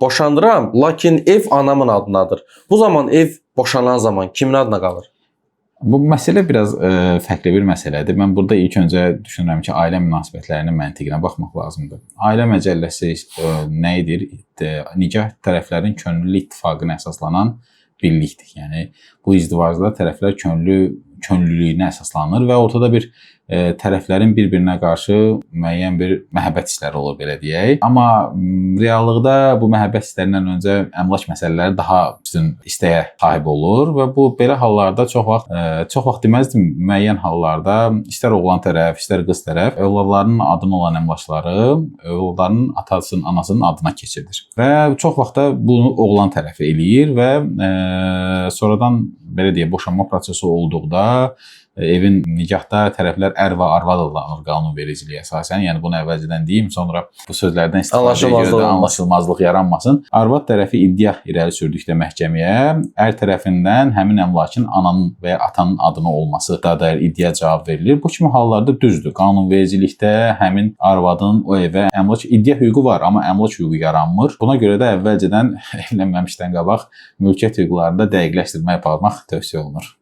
Boşanıram, lakin ev anamın adınadır. Bu zaman ev boşanan zaman kimin adına qalır? Bu məsələ biraz fərqli bir məsələdir. Mən burada ilk öncə düşünürəm ki, ailə münasibətlərinin məntiqinə baxmaq lazımdır. Ailə məcəlləsi nə edir? Nikah tərəflərin könüllü ittifaqına əsaslanan birlikdir. Yəni bu izdivacda tərəflər könüllülüyünə əsaslanır və ortada bir tərəflərin bir-birinə qarşı müəyyən bir məhəbbət hissləri olur belə deyək. Amma reallıqda bu məhəbbət hisslərindən öncə əmlak məsələləri daha üstün istəyə sahib olur və bu belə hallarda çox vaxt çox vaxt deməzdim, müəyyən hallarda istər oğlan tərəf, istər qız tərəf övladlarının adına olan əmlakları övladlarının atasının, anasının adına keçirilir. Və çox vaxt da bunu oğlan tərəfi eləyir və sonradan belə deyək, boşanma prosesi olduqda evin nikahda tərəflər ər və arvad adlanır qanunvericiliyə əsasən. Yəni bunu əvvəlcədən deyim, sonra bu sözlərdən istifadəyə görə də anlaşılmazlıq yaranmasın. Arvad tərəfi iddia irəli sürdükdə məhkəməyə, ər tərəfindən həmin əmlakın ananın və ya atanın adına olması da dair iddia cavab verilir. Bu kimi hallarda düzdür. Qanunvericilikdə həmin arvadın o evə əmlak iddia hüququ var, amma əmlak hüququ yaranmır. Buna görə də əvvəlcədən evlənməmişdən qabaq mülkiyyət hüquqlarında dəqiqləşdirmə aparmaq tövsiyə olunur.